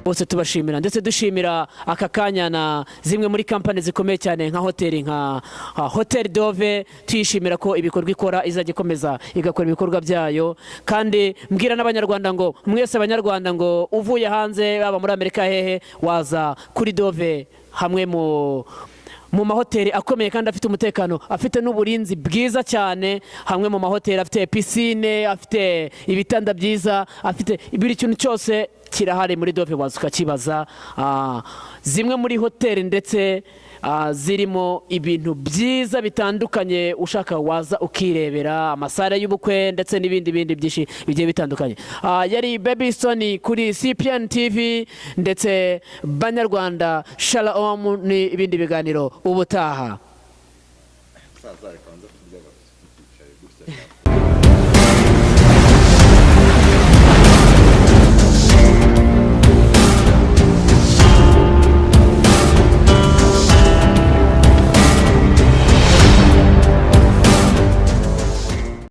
Bose tubashimira, ndetse dushimira aka kanya na zimwe muri kampani zikomeye cyane nka hoteli, nka Hoteli Dove. Tuyishimira ko ibikorwa ikora izajya ikomeza igakora ibikorwa byayo. Kandi mbwira n'Abanyarwanda ngo mwese Abanyarwanda, ngo uvuye hanze, baba muri Amerika, hehe, waza kuri Dove, hamwe mu mahoteli akomeye kandi afite umutekano, afite n'uburinzi bwiza cyane, hamwe mu mahoteli afite pisine, afite ibitanda byiza, afite buri kintu cyose kirahari muri Dove, waza ukakibaza. Zimwe muri hoteli ndetse zirimo ibintu byiza bitandukanye, ushaka waza ukirebera amasare y'ubukwe ndetse n'ibindi bindi byinshi bigiye bitandukanye. Yari Baby Stone kuri CPN TV. Ndetse Banyarwanda, shalom, ni ibindi biganiro ubutaha. Musaza, reka banza kurya, twicaye gutya.